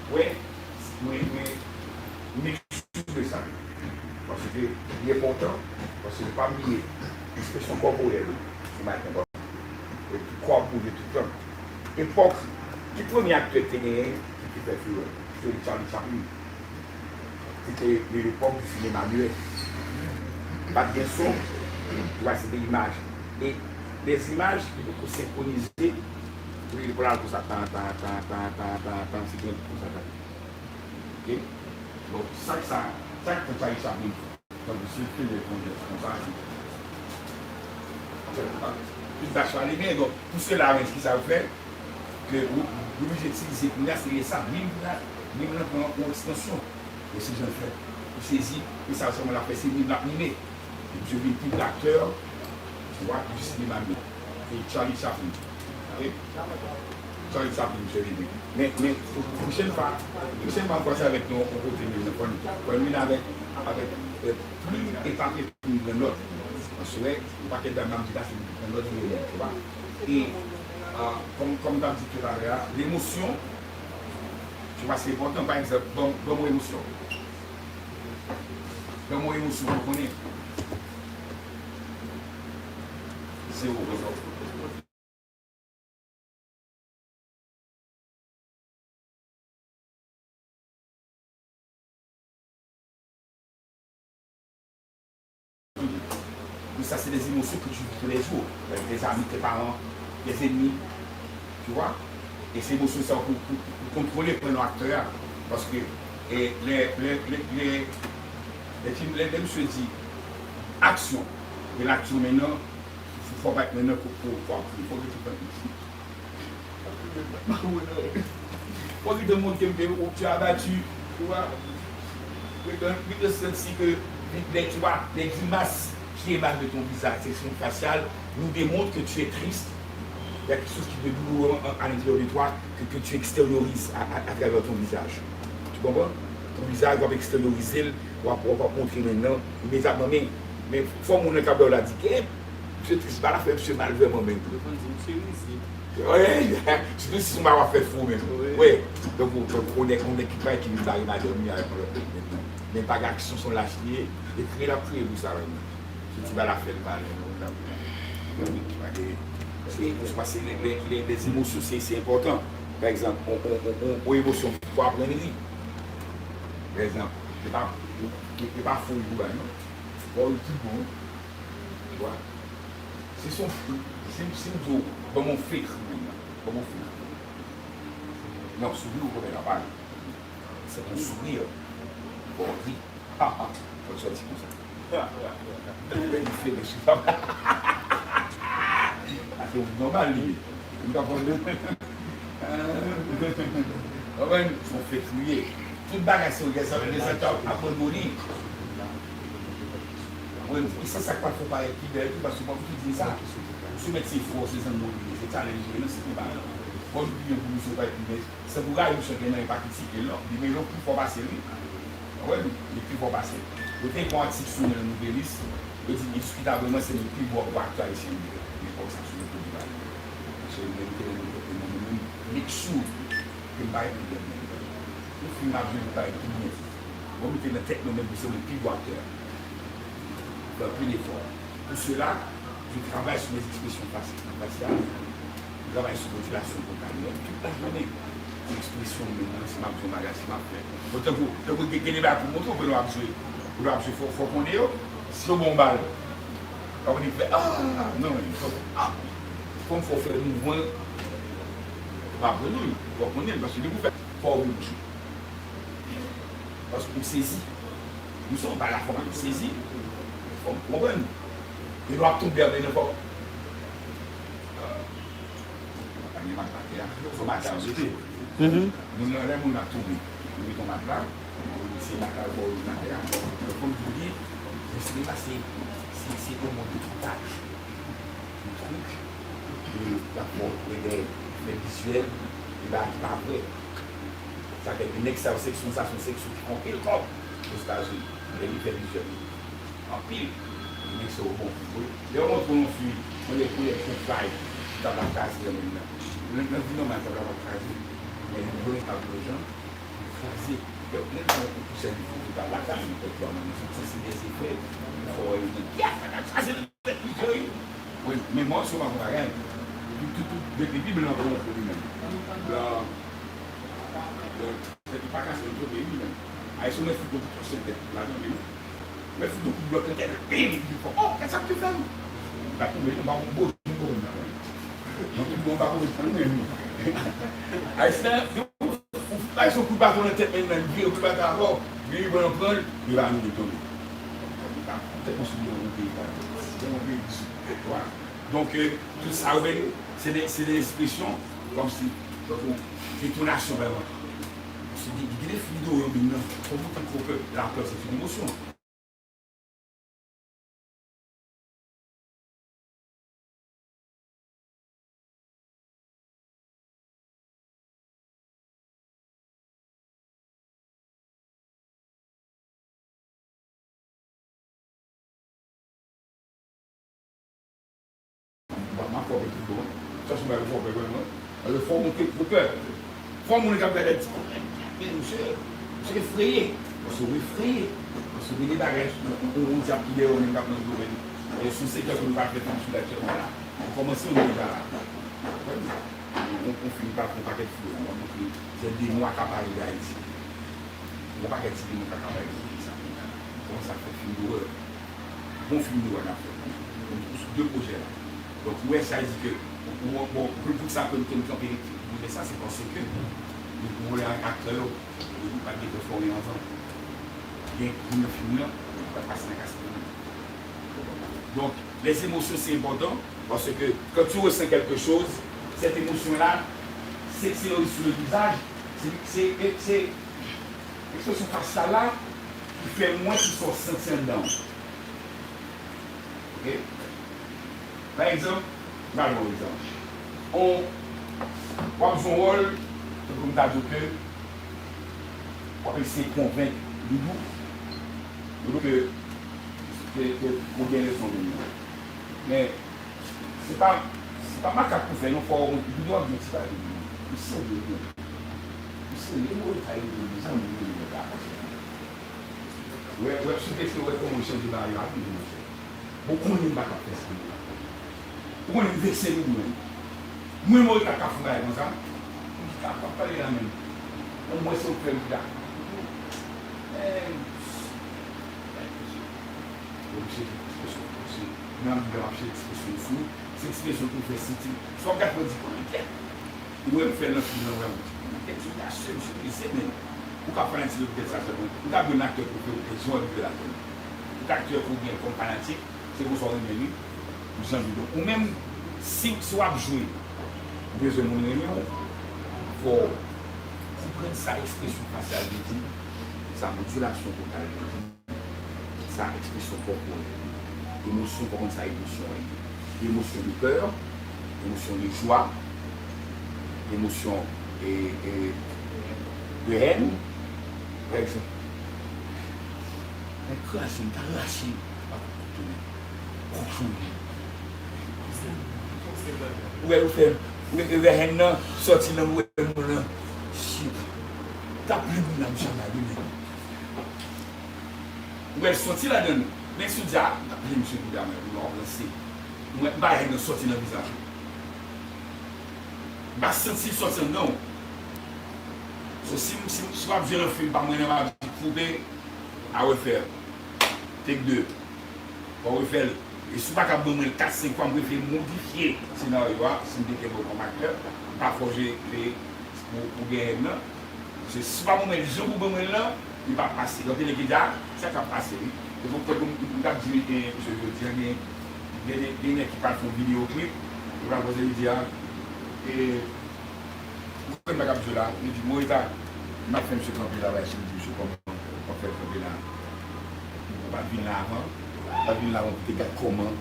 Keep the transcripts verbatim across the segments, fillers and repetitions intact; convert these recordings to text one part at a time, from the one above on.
Mwen, mwen, mwen, mwen sou de sa. Paske li enpòtan, paske pa bliye, enspeksyon kòporèl, se bagay ki enpòtan. E ki kò ap bouje tout tan. Epòk, ki premye aktè ki te genyen, ki te fè furè? Se Charlie Chaplin. Se te lepòk di sinema muet. Pa t gen son, ou wè se te imaj. E lèzimaj ki poko senkwonize, pou li pral konsa, tan, tan, tan, se te konsa, tan. Ok? Donk, sa k sa, sa k fè Charlie Chaplin, tankou si l fè yon jès konsa, se, se, se, se, se, donk, pou sela menm, ki sa yo fè? Ke ou, ou oblije itilize kounye a, se lè sa, mim la, mim lan pran yon ekstansyon. E se jan l fè. Ou sezi, e sa sèlman l ap fè, se mim l ap mime. E misye vin pi gwo aktè, tu vois, du cinéma mim. E Charlie Chaplin. Wi. Charlie Chaplin, misye vin. Men, men, pwochèn fwa, pwochèn fwa m pase avèk nou, yon kote mim nan, fò n, fò n vin avèk, avèk, euh, plim e papye mim nan nòt. Paske, yon pakèt dam nan di la, se nan nòt yo ye, tu vois. E, euh, kòm, kòm m t ap di toutalè a, lemosyon, tu vois, se enpòtan. Pa egzanp, ban m, ban m yon emosyon. Ban m yon emosyon, ou konnen. Zewo. Tout ça, c'est des émotions que tu vis tous les jours, avec tes amis, tes parents, tes ennemis, tu vois. E se emosyon sa pou, pou, pou kontwole pwen aktè a. Paske, e, lè, lè, lè, lè, lè, lè, lè misye di aksyon, e laksyon menm nan, fò, fò bat menm nan pou, pou, pou, pou, pou, pou, pou, Fò ki te montre ke ou, tu es abattu, tu vois. Ki te, ki te santi ke les, tu vois, les grimaces qui émanent de ton visage, l'expression faciale, nous démontrent que tu es triste. Il y a quelque chose qui est douloureux en, en, à l'intérieur de toi que, que tu extériorises à, à, à travers ton visage. Tu comprends? Ton visaj, w ap eksteryorize l, w ap, w ap, w ap montre menm nan, imedyatman, men, men fò moun nan k ap ba w la di, "Kèt, misye tris, bagay la fè misye mal vrèman menm." Yo konn di misye rize. Wi, sitou si se yon bagay w ap fè fou menm. Wi. Wi. Donk, ou, donk, ou nèg, ou nèg ki pral ki vin bare madanm li avèk yon lòt nèg menm nan. Men pa gen aksyon, se yon lach li ye, e kriye l ap kriye pou sa menm nan. Se ti bagay la fè l mal menm nan. Se, se paske lè, lè, lè, lè emosyon, se, se enpòtan. Pa egzanp, on, on, on, on, on emosyon pou aprann ri. Pa egzanp, se pa, se, se pa fou pou bay, non. Fò ri tout bon. Tu vois? Si se yon, si, si m di w, ban m yon fake ri menm nan. Ban m yon fake ri. Non, souri ou konprann la pa. C'est un sourire. Fò w ri. Ha, ha. Fò w sòti konsa. Ou fè li fè de sou sa. Sa se yon nòmal li ye. Ou ta konprann? Konprann? Se yon fake li ye. Tout bagay se yon rezon, rezon ap, ap abandone. Konprann? E se sa k pral fè w parèt pi bèl tou, paske w ap toujou di sa. Ou se mèt se frè w, se zanmi w li ye, se challenge li ye, non, se konba. Fò w toujou gen pou misye parèt pi bèl. Se pou rayi misye gen nan e pa kritike l non, li menm yo pi fò pase l wi. Ou wè li, li pi fò pase l. Yo te ekri yon atik sou li nan Nouvelliste, yo di endiskitableman se youn nan pi gwo aktè ayisyen yo, epòk sa sou lepo deba yo. Se youn nan ki te nan lepo nan mwen menm, make sure ke m pa ret nan tèt mwen. Yon fim m ap jwe pou parèt pi byen. Bon, mete nan tèt mwen menm pou se mwen pi gwo aktè a. Fè anpil efò. Pou sela, je travay sou mes ekspresyon fas-, fasyal, je travay sou motilasyon vokalè, tout lajounen. Ekspresyon m menm nan, si m ap di yon bagay, si m ap fè. Bon, tankou, tankou gen, gen de bagay pou montre w, pandan w ap jwe. Pandan w ap jwe, fò, fò w konnen yo. Si yo ba w bal, pa konnen fè, ah, non, fò, ah, fò m fè w fè mouvman, w ap konnen, fò w konnen, paske depi w fè, fò w vin jwe. Paske ou sezi. Nou se yon bagay la fò w sezi. Fò w konprann. E lè w ap tonbe anben nan fò w. Pa gen mat atè a. Se yon bagay sa rete. Moun nan, lè moun ap tonbe, ou met yon mat la, ou se mat la, ou met atè a. Donk, fò m di w byen, men sinema se, se, se yon mond de twoubaj. Yon twouch. E y ap fè w wè de efè vizyèl, de bagay ki pa vrè. Sa fè ke nèg sa yo, seksyon sa, se yon seksyon ki fè anpil kòb Ozetazini. Lè li fè vizyèl. Anpil. Nèg sa yo bon. Lè yo montre w yon fi, mande koulè pou fly, tab la kraze nan men l nan. Nan, nan vi nòmal, tab la p ap kraze. Men li jwenn tab nan jan. kraze. Yo, lè nou wè yon kout sèl ki fout ou pa lakay, yon tèt dwa nan men, se, se dèzefè. Fò wè yo di, yès, sa ka kraze nan tèt li, wi. Wi, men mòso pa yon bagay. Tout, tout, tout, depi pi blan pran yon kou li menm. Blan, blan, tèt li pa kase, li tonbe, wi, menm. Ayisyen, mèt fout yon kout sèl tèt la, tonbe, wi. Mèt fout yon kout blòk nan tèt, bim, li fò. Oh, kèt sa k te fè m? Li pa tonbe, non, pa yon gwo, yon gwo, non. Non, tout bon, pa pou mwen, non. Ayisyen, ou, ou, Ayisyen, kout baton nan tèt, men nan vye, kout baton avè w, vye, pran, pran, li va annik tonbe. Tèt konstwi nan yon peyi, pa. Nan yon peyi ki sou tèt, wa. Donk, euh, tout sa, ou wè, se de, se de ekspresyon, kòmsi, donk, ou, detonasyon, vrèman. Se de, de, de fluido, yon moun nan, kòm ou tankou pèp, lapè, se yon emosyon. M ap fè w tout bon. Sa se bagay fò pè, vrèman. Alò, fò w montre pou pè. Fò moun k ap gade di, "Kòman, men misye, misye efreye." Paske w efreye. Paske gen de bagay, yon, yon, yon dyab ki dèyè w menm k ap nan domèn. E sou sektè ke nou pa fè fòm sou aktyèlman la. Ou kòmanse yon deja la. Konprann? Yon, yon, yon fim pa fè yon pakèt fim, w ap montre se de mwa k ap ale Ayiti. Yon pakèt ti moun k ap ale Ayiti, sa. Kòmanse ap fè fim dòrè. Bon fim dòrè n ap fè. Sou de pwojè la. Donk, ou wè sa di ke, bon, bon, pou, pou sa ke m te kanpe pwojè sa, se paske nou, nou vle ak aktè yo, nou pa t gen pèfòme anvan. Gen moun nan fim nan, pa t pase nan kas fim nan. Donk, les émotions, c'est important, parce que quand tu ressens quelque chose, cette émotion-là s'extériorise sur le visage, c'est, c'est, c'est ekspresyon fasyal la ki fè mwen ki sa w santi anndan w. Ok? Pa egzanp, m ba nou yon egzanp. On, w ap jwe yon wòl, tankou m ta di w ke w ap eseye konvenk Doudou, Doudou ke, ke, ke ou gen rezon Doudou. Men, se pa, se pa makak ou fè non, fò ou Doudou ap gen ti bagay Doudou. Ou serye wi. Ou serye, mwen ta rele zanmi Doudou la. Wè, wè, sou kesyon wè kòman w chanje bagay yo ap rive monchè. Ou konnen m pa t ap fè sa. Ou konnen m vekse pou mwen. Mwen, mwen, ta ka fè bagay konsa. M di, "Sa k ap pale la menm?" Bon, mwen, se ou k fè m di la. Men, bon, misye, misye, misye, nan m ap chèche ekspresyon sou, se ekspresyon ki fè siti. Sa w gade, mwen di, "Kòman kèt?" Ou wè m fè nan fim nan, wè m di, "Kèt, se ta sè, misye blese, men." Ou ka fanatik de kèt sa sèlman. Ou ka jwenn aktè pou fè ou kèt, jan w rive la, men. Tout aktè ke w gen kòm fanatik, se konsa w renmen li, ou zanmi. Donk, ou menm, si, si w ap jwe, ou bezwen moun renmen w, fò w konprann sa ekspresyon fasyal vle di, sa modulation vocale vle di, sa ekspresyon kòporèl vle di. Emosyon, w konprann sa emosyon an ye. Emosyon de pè, emosyon de jwa, emosyon, e, e, de hèn, pa egzanp. Mwen kraze, m ta rache, pa kout tounen. Kochon. Ou wè, ou fè, ou wè, ou wè hèn nan sòti nan mwen, mwen nan. Shit. T ap plen moun nan, m janm ale, men. Ou wè l sòti ladan l. Men si w di, a, m t ap plen misye kou dam, men, ou wè, w ranse. Ou wè, m pa hèn nan sòti nan vizaj ou. M pa santi l sòti anndan w. So, si, si, si w ap jwe nan fim pa mwen nan m ap di koupe, a refè. Take de. Fò w refè l. E si w pa ka ban mwen l kat, senk fwa, m prefere modifye senaryo a, si m te kenbe w kòm aktè, m pa fè w jwe pou, pou gen hèn nan. Paske si w pa ban mwen l jan pou ban mwen l lan, li p ap pase. Donk, tande ki di a, sa k ap pase, wi. Se pou, pou, pou, pou m t ap di, e, misye jodi a, gen, gen, gen, gen nèg ki pral fè yon videyo klip, yo pral poze li di a, e, ou konn bagay ap jwe la, li di, Morita, m ap fè misye kanpe la, bay chèz misye kòman w ap fè l kanpe la. Ou pa t vin la avan, ou pa t vin la avan pou te gad kòman,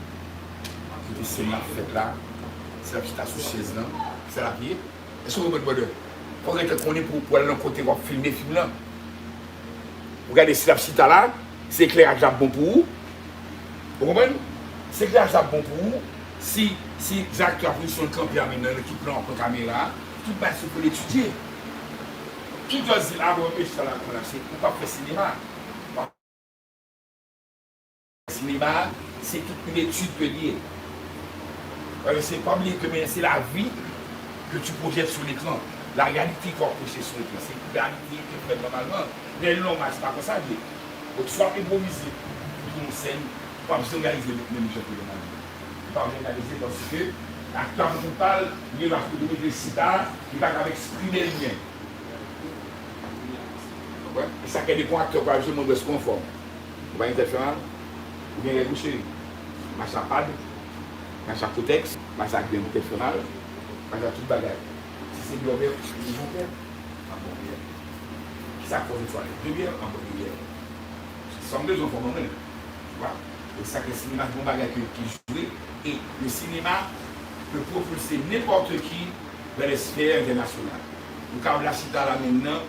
kote sèn nan ap fèt la, se l ap chita sou chèz lan, se l ap ye. Èske w konprann, brother? Fò w gentan konnen pou, pou w al nan kote w ap filme fim lan. Ou gade si l ap chita la, si ekleraj la bon pou ou. Ou konprann? Si ekleraj la bon pou ou, si, si jan aktè a pozisyon l kanpe a menm nan, ki plan w ap pran kamera a, tout bagay se pou l etidye. Ki jòj di l, a bon, mesye sa la, kòmanse, ou p ap fè sinema. Sinema, se tout yon etid ke li ye. Paske se pa bliye ke, men se lavi que tu projettes sur l'écran. La réalité qu'on projette sur l'écran, se realite ke fèt nòmalman. Lè l nòmal, se pa konsa l ye. Donk, si w ap enpwovize pou yon sèn, ou p ap janm reyalize l menm jan ke nòmalman. Ou p ap janm reyalize paske aktè prensipal, li la foto mete chita, li pa ka eksprime li menm. Konprann? E sa k fè depi yon aktè pral jwe, mwen wè si w anfòm. Ou pa gen tèt fè mal? Ou gen règ ou cheri? Mache ak pad, mache ak kotèks, mache ak grenn tèt fè mal, mache ak tout bagay. Si se bwè, ou bon bwè, an bon bwè. Kisa k fè w fè de bwè, an bon bwè? Sa m bezwen fè mwen menm. Tu vois? E sa ke sinema se yon bagay ki, ki jwe, e le cinéma peut propulser n'importe qui vers les sphères internationales. Nou ka la chita la menm nan,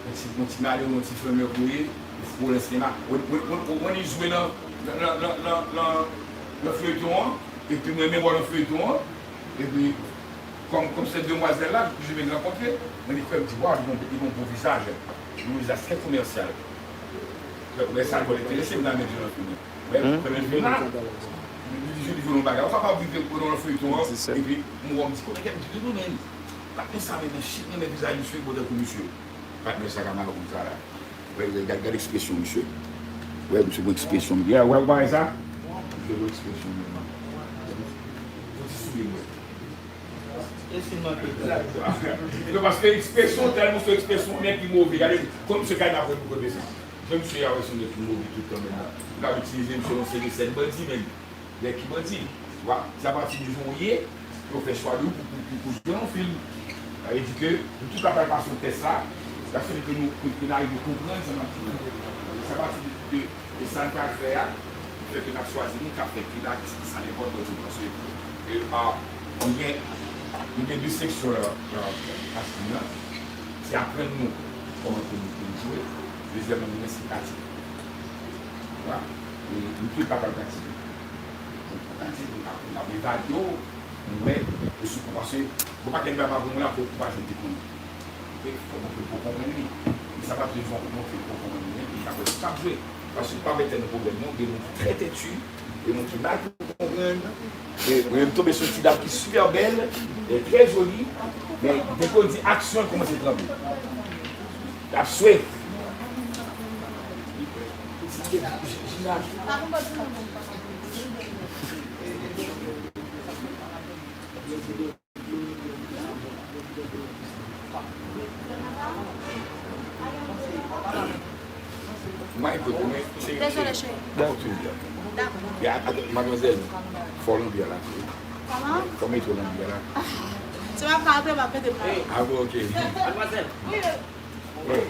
yon ti, yon ti Malero, yon ti Flanmè Kouri, ou foure nan sinema. Ou, ou, ou, ou, ou jwe nan, nan, nan feyton an, epi mwen menm wè nan feyton an, epi kòm, kòm se demwazèl la, ke je viens de rencontrer, mwen li kwè m di, waw, li gon, li gon bon vizaj, yon vizaj trè komèsyal. Lè sa l enterese m nan men Jonathan. Men, premye fim la, li di jodi jodi yon bagay. Ou kapab viv nan feyton an, epi m wè m di, kote kè m di, non, men, pa konsa, men, men, shit, men, men vizaj misye, bon, tankou misye. Patnè sa ka mal konsa la. Wè, wè, gad, gad ekspresyon misye. Wè, misye gon ekspresyon. Yeah, wè, ou pa wè sa? Misye gon ekspresyon, men. Yon ti souri, wè. Non, paske ekspresyon, tèlman se ekspresyon, nèg ki move. Gade, kòm misye kay nan kote sa. Jan misye a wè se yon nèg ki move tout tan menm nan. Ou ka itilize misye nan seri sèn bandi menm. Nèg ki bandi. Tu vois, se apati de jan w ye, yo fè chwa de ou pou, pou, pou, pou jwe yon fim. Sa vle di ke nou tout ap pral pase yon tès la, jiskaske ke nou, ke, ke n arive konprann sa n ap di la. Se apati de, de, de sa n pral fè a, ki fè ke n ap chwazi moun k ap fè ki la, ki sa nenpòt bandi. Paske, e, a, nou gen, nou gen de seksyon la, la, la, la, se aprann nou kòman pou nou, pou nou jwe. Dezyèmman, nou gen se pratik. Vwala. E nou tout pa pral pratike. Nou pratike, nou ap, nou ap evalye w, nou wè, e sou konpansye, bon, pa gen bagay pa bon la, pou konpansye te konnen. Oke? Fòk montre pou konprann li. E sa pa toujou fòk montre pou konprann li, men li ka fè tout ap jwe. Paske pa mete nan pwoblèm, non, gen moun ki trè tètu, gen moun ki mal pou konprann. E mwen menm tonbe sou ti dam ki sipè bèl, e trè joli, men depi w di aksyon, l kòmanse tranble. L ap swe. My good, men se, se, dezole, cheri. Dakò. Ya, madmwazèl, fò lanbi a la. Kòman? Fò mete lanbi a la. Si w ap ka antre, m ap mete m la. Ah bon, ok. Madmwazèl. Wi.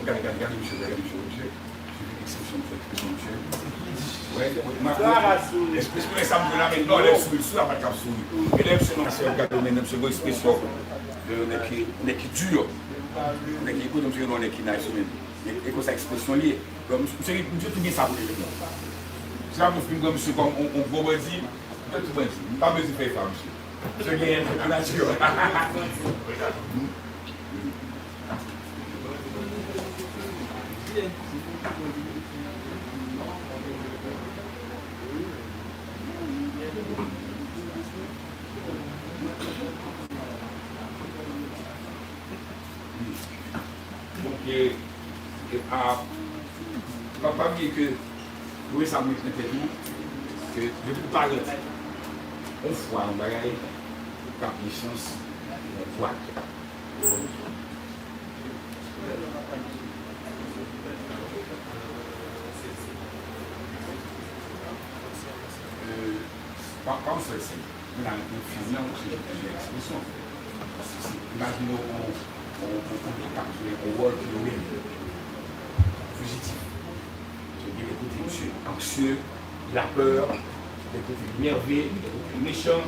Gade, gade, gade misye, gade misye, misye. Ekspresyon, ekspresyon, misye. Wè, ekspresyon sa m jwenn la, men non, lè l souri, souri, a pa t k ap souri. E lè misye nan misye ap gade, men misye gon ekspresyon de nèg ki, nèg ki di, nèg ki, kote misye nan nèg ki nice, men e, e konsa ekspresyon li ye. Donk, misye, misye tou gen sa pou li menm. Se pa pou fin pran misye kòm on, on gwo bandi, misye tou bandi. M pa bezwen fè efò a misye. Misye gen yon nati. Donk, e, e, a, pa, pa bliye ke, nou sa mete nan tèt nou, ke depi w parèt, yon fwa yon bagay, ou ka gen chans, yon kwak. E, pa, pa yon sèl sèn. Men la, nan fim nan, ou chèche plizyè ekspresyon. Si, si, imajine w, on, on, on, on nèg k ap jwe on wòl ki yo menm. Fijitif. Gen de kote misye anksye, lapè, gen kote li nève, gen kote li mechan,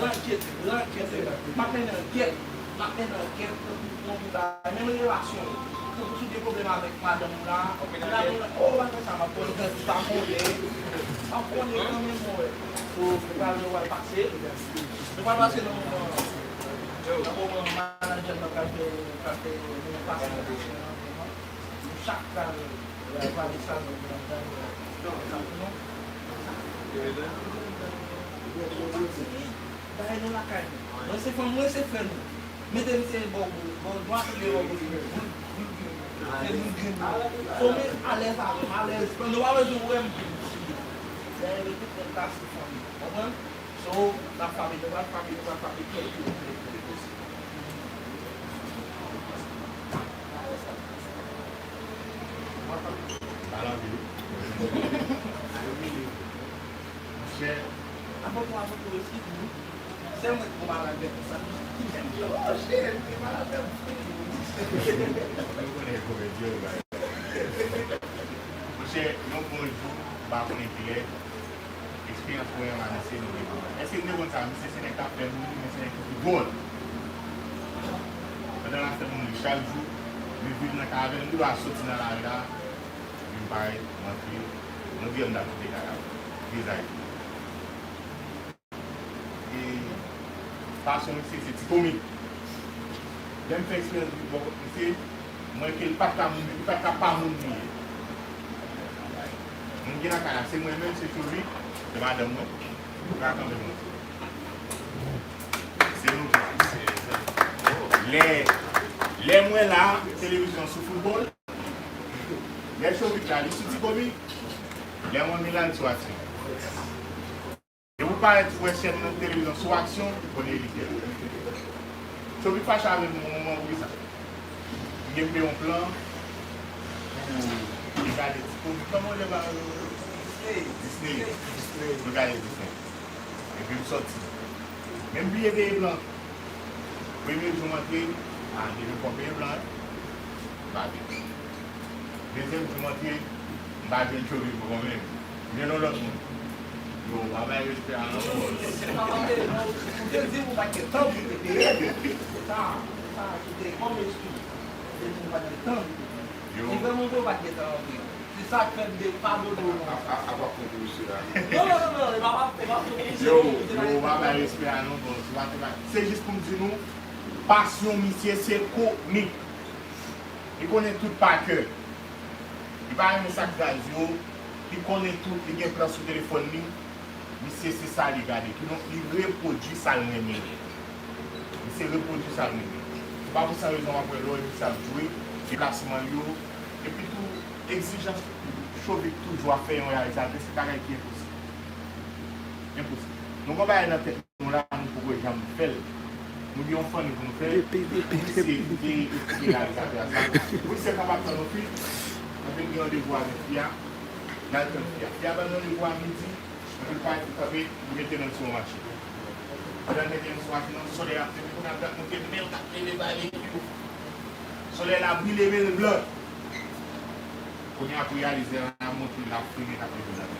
Lankèt, lankèt. M ap mennen ankèt. M ap mennen ankèt pou konn bagay. Menm relasyon yo. Tankou si w gen pwoblèm avèk madanm ou la, ou la gen, oh, w ap fè sa, m ap pran yon ti pa konnen. M ap konnen kanmenm, mwen. So, nou pral, nou pral pase. Nou pral pase nan moman, nan moman manadjè m nan pral fè, pral fè yon pase nan moman. Nou chak pral, pral pale sa nou gen anndan, nou pral fè sa pou nou. Bagay nou lakay nou. Mwen se fanm, mwen se frè nou. Mete misye bò goch, bò dwat oubyen bò goch, boul, boul grenn. Se boul grenn nou. Fò men alèz avè m, alèz. Nou pa bezwen wè m pou m sou yo. Dèyè yo tout nèg la se fanmi. Konprann? So, n ap frape, nou pral frape, nou pral frape kèk kou. Pale anpil wi. Monchè. Avan tou, avan tou, eskize m. Se mwen ki pou pale avèk ou sa. Oh, shit, se pale avèk ou. Mwen konnen komedyen ou bay. Monchè, yon bon jou, m pa konnen kilè, eksperyans mwen an anonse nou gen pou wè. Èske n te konn sa? Misye se nèg k ap fè moun ri, men se nèg ki pi dwòl. Pandan l ap fè moun ri chak jou, li viv nan kay avè l, m gen dwa soti nan lari la, vin parèt, m antre, mwen di m t ap kite kay la. Vizaj li. E fason misye se ti komik. Lè m fè eksperyans bò kot misye, m wè ke li pa t ka moun, li pa t ka pa moun li ye. Moun ki nan kay la, se mwen menm, se Chovik, se madanm mwen, nou ka kanpe mwen. Se nou tou. Lè, lè mwen la, televizyon sou foutbòl, lè Chovik la, li sou ti komik, lè mwen menm la, li sou aksyon. Depi w parèt sou wè chèn nan televizyon sou aksyon, konnen li gen. Chovik fache avè m yon moman pou sa. M gen yon plan pou li gade ti komik. Kòman w rele bagay yo? Disney. Disney. Disney. Nou gade Disney. Epi m sòti. Men m bliye peye plan. Premye jou m antre, a, depi m fò peye plan, wi. M pa vin. Dezyèm jou m antre, m pa jwenn Chovik ankò menm. M jwenn yon lòt moun. Yo, pa bay respè a non, bòs. Ou te di ou pa t gen tan pou te peye. Sa, sa, se te kòm eskiz. Ou te di ou pa t gen tan pou te peye. Yo. Se vrèman vre ou pa t gen tan anpil. Se sa k fè m te padone w konsa. A, a, a, w ap konn pou misye la. Non, non, non, non, e pa, e pa pou misye. Yo, yo, pa bay respè a non, bòs. Se pa, se pa, se jis pou m di nou, pasyon misye, se komik. Li konnen tout pa kè. Li pa renmen sa k raz yo. Li konnen tout, li gen plan sou telefòn li. Misye se sa li gade. Kidonk li repwodui sa l renmen. Misye repwodui sa l renmen. Se pa pou sa rezon w ap wè lè w wè misye ap jwe, deplasman l yo. Epi tou, egzijans Chovik toujou ap fè yon reyalizatè, se bagay ki enposib. Enposib. Nou gon bagay nan tèt nou la, nou poko janm fè l. Nou gen yon fanmi pou nou fè. Pou misye rive eksplike reyalizatè a sa. Pou misye kapab tann yon fi, epi l gen randevou avèk fi a, l al tann fi a. Fi a ba l randevou a midi, epi l parèt, kanpe, li mete men l sou yon machin. Pandan l mete men l sou machin nan, solèy ap leve, kounye a l ap monte, men l k ap leve, ba l epi solèy la brile men l blan. Kounye a pou reyalize l ap monte, l ap fimen, l ap leve nan.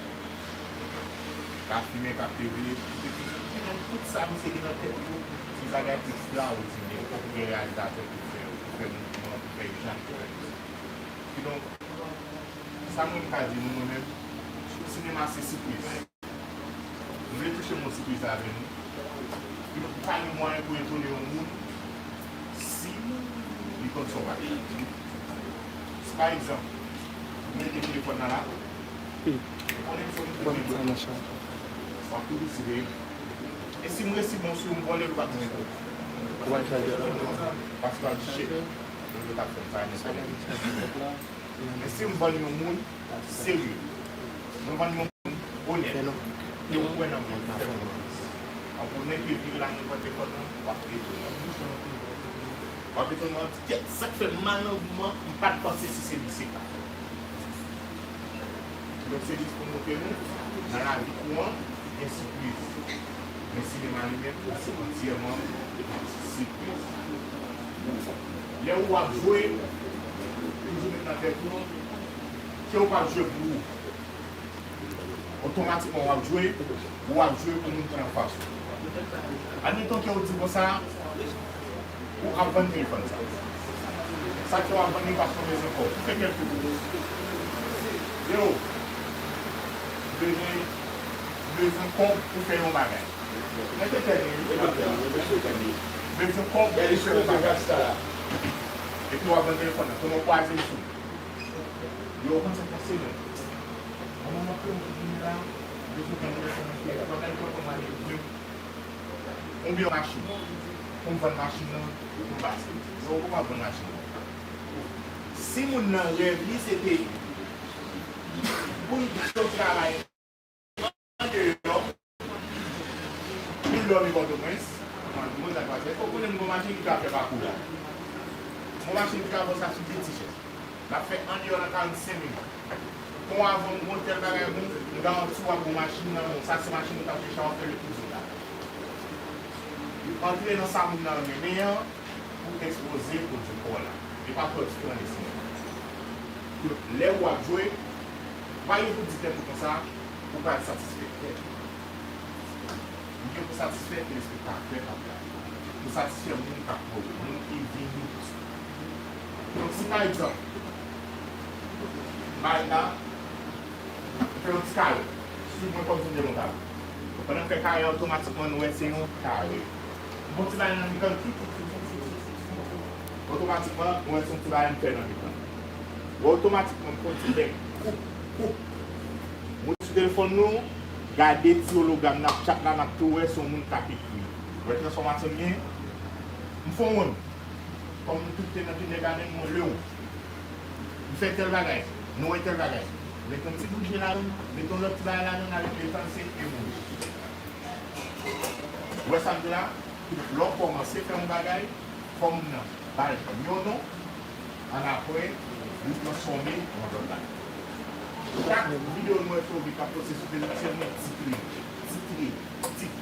L ap fimen, l ap leve. Tout sa misye gen nan tèt li, se bagay ekstraòdinè. Fòk ou gen reyalizatè pou fè, pou fè mouvman, pou fè jan, pou fè. Kidonk, sa mwen m ka di nou, mwen menm, sinema se sipriz. Nou vle touche moun sipriz la avè nou. Li pa gen mwayen pou etone yon moun si li konn sa w pral fè. Si pa egzanp, ou mete telefòn nan la, ou konnen se yon moun ki gen w ap piblisite. E si m resi bon sou ou, m vòlè l, ou pa konnen tou. Paske w ap di, shit, moun yo t ap fè m sa, men sa. Men si m vann yon moun serye, mwen vann yon moun onèt, e ou kwè nan mwen, ou fè konfyans. An pou nèg yo vire la nenpòt lekòl nan, w ap etone. W ap etone, w ap di, "Kèt, sa k fè m mal nan vi m an, m pa t panse si se li se pa." Donk, se jis pou montre nou, nan lavi kouran, gen sipriz. Men sinema li menm, se antyèman sipriz. Lè ou ap jwe, toujou met nan tèt ou ke ou p ap jwe pou ou. Otomatikman w ap jwe, ou ap jwe pou moun ki anfas ou. Admeton ke ou di konsa, ou ap vann telefòn sa. Sa k fè w ap vann li paske w bezwen kòb. Ou fè kèlkil. Yo, bezwen, bezwen kòb pou fè yon bagay. Mete tèt li, wi. Bezwen kòb pou fè yon bagay. Epi w ap vann telefòn nan. Konnen w kwaze l sou. Yo, ou konn sa k pase, non? Yon moun ap fè yon kout vini la, bezwen vann telefòn nan, se bagay pou w ale vre. Oubyen yon machin. Pou m vann machin nan, pou m pase. Yo, ou pa vann machin nan. Si moun nan rèv li, se te pou l fè yon travay andeyò, vin dòmi Pòtoprens, mwen sa k pase. Fòk konnen m gon machin ki ka fè pakou la. Gon machin ki ka fè sa sou de ti chèz. L ap fè andeyò nan karannsenk minit. Kon avan m gon tèl bagay bon, m garanti w ap gon machin nan men w. Sa se machin ou t ap chèche a w ap fè le tour zòn la. Antre nan sa moun nan renmen an, pou ekspoze pwodui pa w la. E pa pwodui an eseye. Lè w ap jwe, pa gen pou di tèt ou konsa, ou pral satisfè tèt ou. Ou gen pou satisfè telespektatè k ap gade. Pou satisfè moun k ap wè w, moun ki vini pou sa. Donk, si pa egzanp, m al la, fè yon ti kare. Swiv mwen kòm si m te gon kare. Pandan m fè kare a, otomatikman nou wè se yon kare. M pran ti bagay nan mitan l, otomatikman nou wè se yon ti bagay m fè nan mitan l. Otomatikman m pran ti bèk, koup, koup. Mwen sou telefòn nou, gade ti ologram nan ap chat la, n ap tou wè se yon moun k ap ekri. Wè transfòmasyon l gen? M fè yon wonn. Kòm nou tout te nan kindergarten, mwen le ou. M fè tèl bagay, nou wè tèl bagay. Met yon ti bout je ladan, met yon lòt ti bagay ladan, avèk letan se emoji. Ou wè sa m di la? Lè w kòmanse fè yon bagay, fòm nan ba l yon non, annapre, li transfòme an lòt bagay. Chak videyo nou wè Chovik ap poste sou Facebook, se yon tit li, tit li, tit.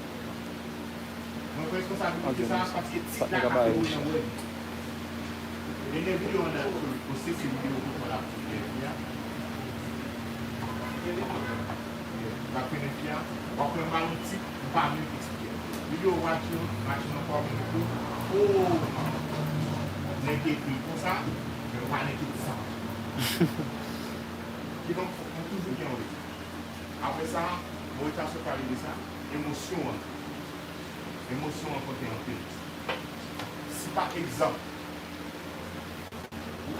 Mwen pran responsablite sa paske tit la ka fè moun nan wè li. Dènye videyo an nan poste se videyo kote l ap fè fi a. L ap fè fi a. W ap wè m ba l yon tit, m pa menm eksplike. Videyo w ap di, machin nan pa vin tou. O! Nèg ekri konsa, men w pa nèg ki di sa. Kidonk, fòk nou toujou gen yon ritm. Apre sa, mo etasyon pale de sa, emosyon an. Emosyon an konte anpil. Si pa egzanp, ou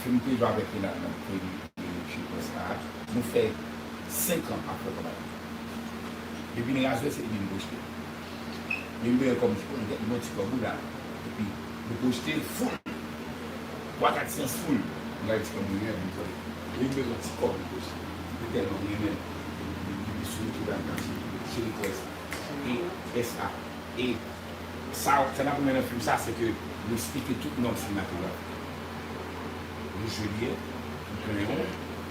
fim te jwe avèk Renald nan premye Chevres la, nou fè senk an ap fè travay. Depi n razè, se li m poste. Men m bezwen kòb, m gen yon ti kòb ou la. Epi nou poste l full. Twa kat syans full. M gade ti kòb mwen gen, m di, men m bezwen ti kòb m poste. M tèlman renmen l. Depi sou YouTube la, m ap cheri Chevres. E S A. E sa, sa n ap renmen nan fim sa, se ke nou eksplike tout nòm sinematografik. Rouj vè dyè, pou kreyon,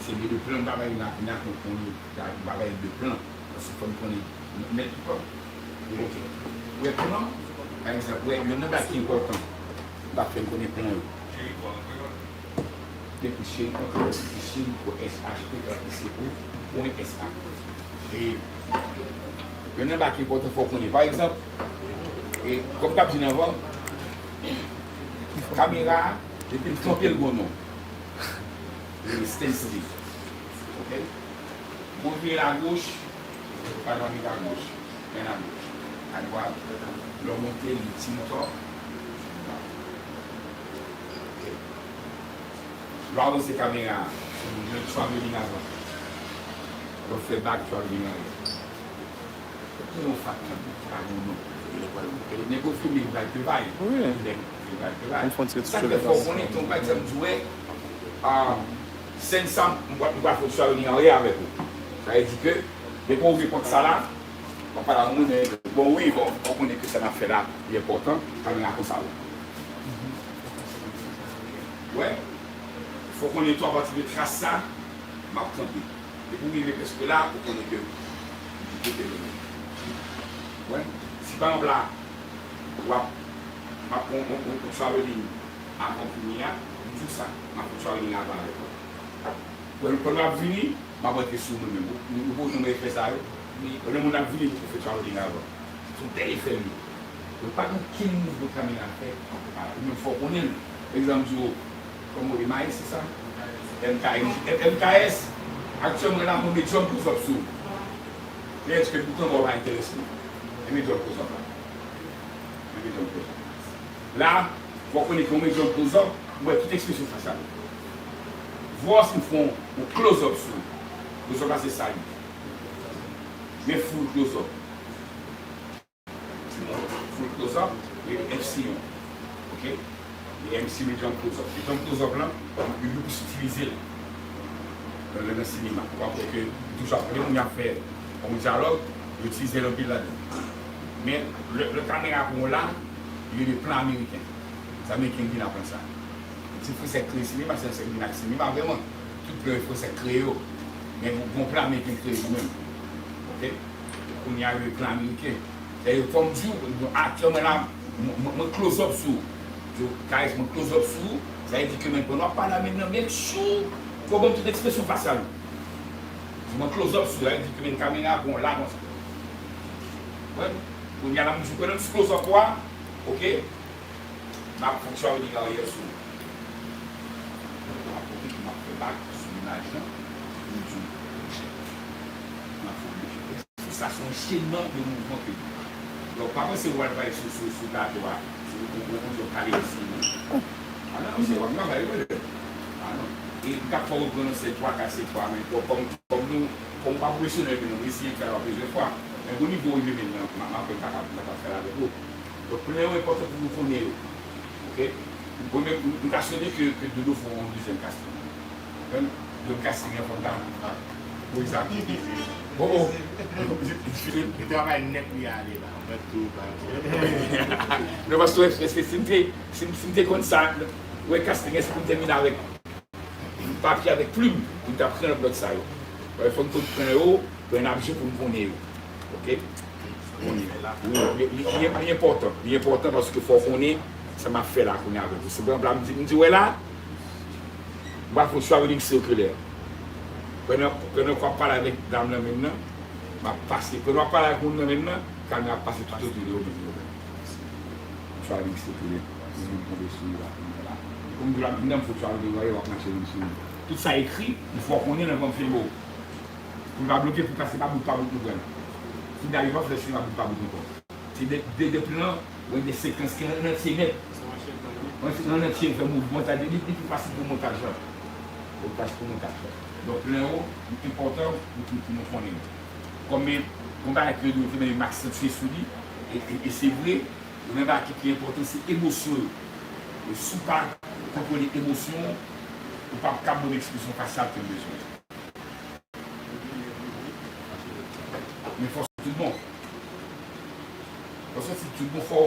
se li de plan, m pa bay la, la konprann, m pa bay de plan. Paske fò n konnen nèt plan. Ok. Ou wè plan, pa egzanp, ou wè, youn nan bagay ki enpòtan, m pa fè n konnen plan yo. Depi cheri, antre depi cheri pou S H P, se pou pwen S A. E youn nan bagay ki enpòtan fò w konnen. Pa egzanp, e, kòm m t ap di n anvan, kamera a, Depi l kanpe, l gon non. Li rele Stanley. Oke? Mwen vire agoch, pa nan vire agoch. Men agoch. Adwat, lè w monte, li ti montò. Oke. Lè w avanse kamera a, se pou jwenn traveling avan. Lè w fè back, traveling aryè. Yon fatra, pa gen non. Nèg yo filme vibe de vibe. Wi. Nèg yo filme vibe de vibe. Yon fon ti. Sa k fè fò w konnen, ton pa egzanp, di w, ah, sèn sa, m pral, m pral fè w swa vini anrè avèk ou. Sa vle di ke, depi w ouvri pòt sa la, w ap pale a moun, men, bon, wi, bon, w konnen ke sa n ap fè la, li enpòtan, kamera konsa, wi. Wè, fò w konnen tou, apati de tras sa, m ap kanpe. Depi w rive prèske la, ou konnen ke li kote l ye. Wè, si pa egzanp la, w ap, m ap pran yon, yon, yon traveling avan kounye a, m di w sa, m ap pran traveling avan avèk ou. Wè, pandan w ap vini, m ap rantre sou mwen menm. Ou, ou, ou konn efè sa yo? Wi. Pandan moun ap vini, ou fè traveling avan. Se yon bèl efè l ye. Yo pa gen okenn mouvman kamera fè. Ou menm fò w konnen l. Egzanp, di w, kòman w rele, Maes, se sa? M K S. M K S, aktyèlman la, mwen met John Close Up sou ou. Men èske bouton an pa enterese m? Men John Close Up la. Men John Close Up. La, fò w konnen ke mwen met John Close Up, mwen wè tout ekspresyon fasyal ou. Vwòs m fè yon close up sou ou. Close up la se sa l ye. Men full close up. Full close up, li rele M C yon. Oke? Li M C yon, li jump close up. Li jump close up lan, yo, yo plis itilize l nan, nan, nan sinema. W ap wè ke toujou ap, lè moun ap fè yon dyalòg, yo itilize l anpil ladan. Men, lè, lè kamera pran w la, li rele plan ameriken. Sa ameriken ki aprann sa. Ti fransè k kreye sinema, se fransè k vin ak sinema, vrèman. Tout plan fransè k kreye yo. Men yon bon plan ameriken kreye li menm. Oke? Kounye a, yo plan ameriken. Dayè, kòm di w, bon, aktyèlman la, mwen, mwen, mwen close up sou ou. Yo, K S, mwen close up sou ou. Sa vle di ke menm pandan w ap pale a menm nan, make sure ke w ban m tout ekspresyon fasyal ou. Mwen close up sou ou, sa vle di ke menm kamera a pran w la konsa. Wè, kounye a la, m di w, pandan m sou close up ou a, oke? M ap fè yon traveling aryè sou ou. M ap montre ke m ap fè back sou imaj lan. M di w, monchè, m ap fè yon monchè. Sa se yon anchenman de mouvman ke li ye. Donk, pa panse w al bay sou, sou, sou plato a. Se yon, yon, yon, yon kalezi. A non, se w ap travay, wi. A non. E m t ap fè w pran nan sèt twa, kat sèt twa, men kòm, kòm nou, kòm w pa pwofesyonèl, men nou eseye fè l yon plizyè fwa. Men bon nivo w rive menm nan, m ap, m ap wè m kapab, m kapab fè l avèk ou. Donk, plan yo enpòtan pou nou konnen yo. Oke? Mwen menm, m, m ta swete ke, ke Dodo fè yon dezyèm casting. Konprann? Dezyèm casting an, fò m ta, ah, poze sa. Oh, oh. Difisil. E travay nèt li ale la. Mwen tou, pa. Non, paske, paske si m te, si m, si m te konn sa, wè casting an, se pou m te vin avèk papye avèk plim, pou m ta pran lòt sa yo. Wè, fò m konn plan yo, plan n ap jwe pou m konnen yo. Oke? Wi, li, li, li, li enpòtan. Li enpòtan paske fò w konnen sa m ap fè la kounye a avèk ou. Se pa egzanp la, m di, m di, wè la, m pral fè yon traveling sirkilè. Pandan, pandan w ap pale avèk dam nan menm nan, m ap pase. Pandan w ap pale avèk moun nan menm nan, kamera ap pase tout otou de yo menm yo menm. Traveling sirkilè. Moun tonbe sou yo la kounye a la. Kòm m di w la, m nan fè traveling, w ap mache vin sou mwen. Tout sa ekri, m fè w konnen nan kòm film ou. Pou l pa bloke, pou l pase pa bout pa bout nou pran. Fouda yo pa fè sinema bout pa bout ankò. Se de, de, de plan, wè de sekans ki an antye nèt. An antye fè mouvman, sa di, li, li pi fasil pou montaj la. Li fasil pou montaj la. Donk, plan yo, li enpòtan pou, pou, pou nou konnen yo. Kòm, men, kòm bagay ke yo te mete m aksantye sou li, e, e, e se vre, youn nan bagay ki pi enpòtan, se emosyon yo. E si w pa kontwole emosyon w, ou p ap kab ban m ekspresyon fasyal ke m bezwen. Men fò w santi l bon. Fò w santi l tout bon, fò,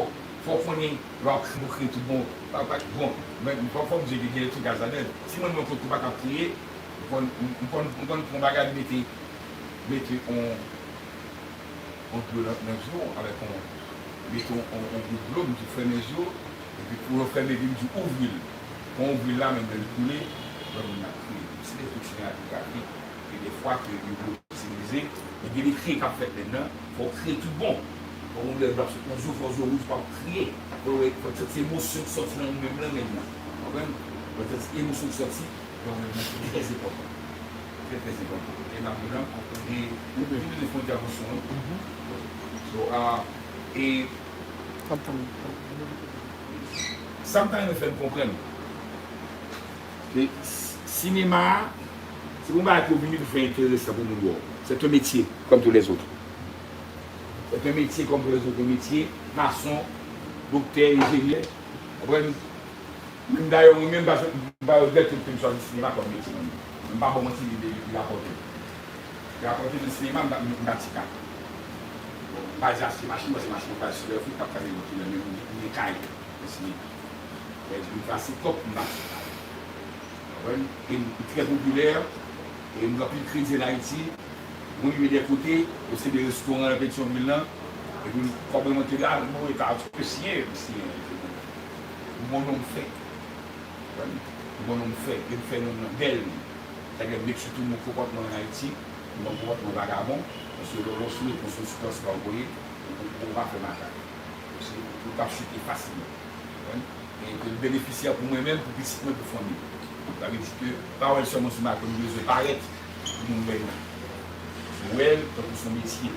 fò w konnen lè w ap kreye, w kreye tout bon. Pa, pa, bon, men fò, fò m di w ke gen de trikaj ladan l. Si mwen, mwen konn tou pa ka kreye, m konn, m konn, m konn pran bagay, m mete, mete on, on dlo nan, nan je w avèk on, mete on, on, on gout dlo, m di fèmen je w, epi pou yo fèmen, epi m di ouvri l. Kan w ouvri l la, menm lè l koule, lòt moun ap kriye. Se de fonksyonè grafik, gen de fwa ke yo itilize, men gen de kriye k ap fèt menm nan, fò w kriye tout bon. Fò w lè w ap sot nan zo, fò zo wouj, fò w kriye. Fò w, fò w santi emosyon k sòti nan ou menm lan menm nan. Konprann? Lè w santi emosyon ki sòti, donk, se trè enpòtan. Trè, trè enpòtan. E m ap di w la, e nou, nou bezwen fè yon entèvansyon, wi. So, ah, e sa m ta renmen fè n konprann, se s-, sinema a, se pa yon bagay ke w vini pou fè enteresan pou moun wè w. C'est un métier, comme tous les autres. C'est un métier comme tous les autres métiers, mason, doktè, enjenyè. Konprann? Menm dayè, mwen menm, m pa, m pa regrèt ke m chwazi sinema kòm metye mwen. M pa ba w manti, li, li, li rapòte. Li rapòte nan sinema, m pa, m pa ti ka. Bon, m pa di achte machin, paske machin pa sou lè fout, pa pale yon kilè, men m gen kay nan sinema. Lè di m trase kòb, m pa ti ka. Konprann? E m trè popilè, e m gen anpil kredi ann Ayiti. Mwen rive de kote, yo se de restoran nan Petyonvil lan, epi kòb mwen te la, mwen rete a, mwen siyen, mwen siyen. Mon nom fait. Mon nom fait, e m fè non nan bèl non. Sa gen, make sure tou mon konpòtman ann Ayiti, mon konpòtman vagabon, paske lè w sou rekonstriksyon pa w voye, ou, ou, ou pa fè makak. Paske ou ka chite fasilman. Konprann? E ke l benefisyè pou mwen menm, pou pitit mwen, pou fanmi m. Sa vle di ke pa wè l sèlman sou makak, nou bezwen parèt pou moun wè nou. Wè l tankou se yon metye.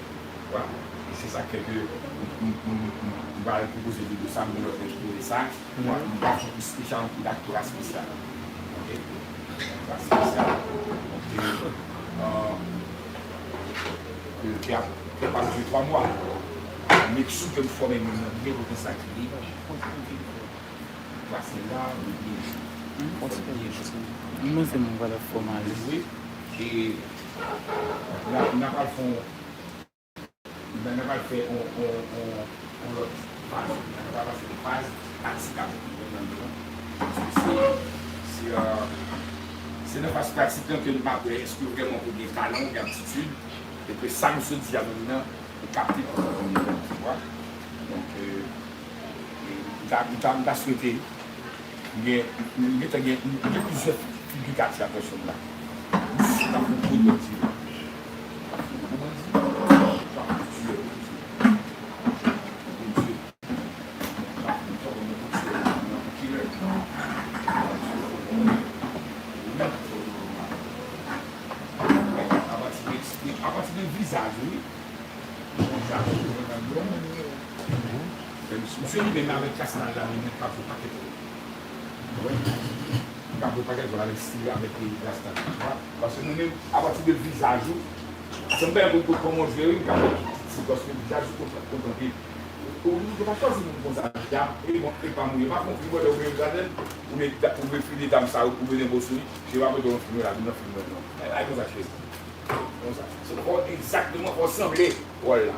Ou wè? E se sa k fè ke m, m, m, m, m pral pwopoze videyo sa, m gen lòt lè ki rele sa. M, m pral fè espesyal, yon kou daktora espesyal. Oke? Daktora espesyal. Donk, euh, euh, ki ap, ki ap ap dire twa mwa. Make sure ke m fòme moun nan byen pou konsa ki li. Pase la, li byen jwe. Li byen jwe. Mwen se mwen pa la fòmalize. E n a, n a pral fè yon, n a, n a pral fè yon, yon, yon, yon lòt faz. N a pral pase yon faz pratikab. Paske se, se, euh, se nan faz pratik lan ke n ap wè èske vrèman ou gen talan, ou gen aptitid, e ke sa m sot di a menm nan, ou kapte pou ou menm, tu vois. Donk, euh, e m ta, m ta, m ta swete, m gen, m gentan gen, m gen plizyè figi katye a pèsonn la. M ta fè yon pwodui. Kòman di? M ta fè yon pwodui. Bondye. M ta fè yon pwodui. Apati de, apati de vizaj ou, wi. Misye li menm avèk Kasnal la, li menm k ap jwe pakèt wòl. Wi. Li k ap jwe pakèt wòl avèk stil, avèk rasta. Paske mwen menm, apati de vizaj ou, se yon bagay pou, pou kòman w jwe, wi, m ka wè ti, paske vizaj ou kontan, kontan anpil. Ou, ou te pa chwazi moun konsa, e bon, e pa mwen, e pa konpli wè lè ou gen jaden, ou met, ou met fide dam sa, ou met enpo sou li, se pa mete w nan fim la, vin nan fim mwen non. E, e konsa, cheri. Konsa. Se fò egzakteman, fò sanble wòl la.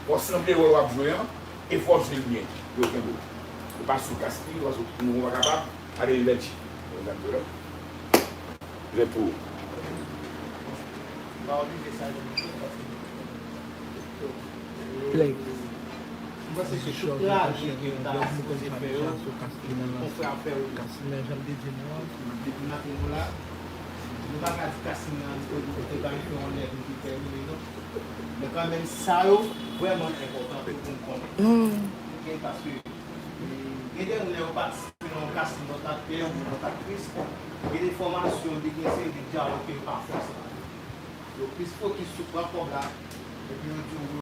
Fò sanble wòl w ap jwe an, e fò w jwe l byen. Yo kenbe w. Ou pa sou kas li, ou pa sou, ou pa kapab, ale Lèchi. Egzakteman. Jwe pou ou. Play. M panse ke tout traje ke yo ta sipoze fè yo, konfrè ap fè yo. Depi maten nou la, nou pa ka di Kasnal li te, li te bay fè yon lèv, li te tèmine, non. Men kanmenm, sa yo vrèman enpòtan pou moun konnen. Oke, paske, e, gen de moun, lè yo patisipe nan yon kasting, nan yon lòt aktè, yon lòt aktris, gen de fòmasyon, gen yon seri de dyalòg ke yo pa fè ansanm. Yo plis fokis sou pran kòb la, epi yo di w,